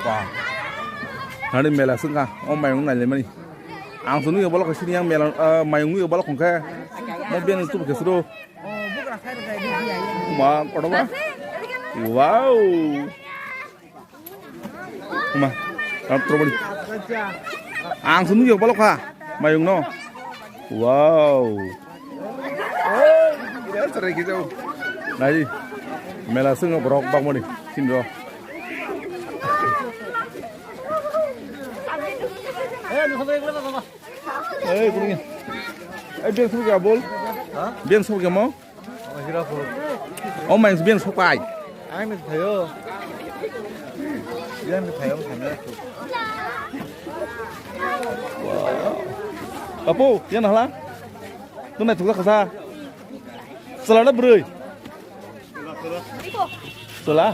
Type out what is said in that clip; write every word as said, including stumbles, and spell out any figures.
Ba. Nani mela sungka, o mayung nai lemani. Ang sunu yo bolok sini yang mela, eh, mayung yo bolok kongke. Mo ben tu ke suru. Ma, kodo ba? Wow. Ma, ram trobali. Ang sunu yo bolok ha. Mayung no. Wow. Nai, mela swngo borok bakmani sindro. Ei, kuni. Ei, ben sokya bol. Ha? Ben sokya mo. Oh, Hirapur. Oh, main ben sokai. Ang ni thayo. Yang ni thayo, ang ni thayo. Apo, yan hala. Tunai thuksa khasa. Sala na broi. Sala.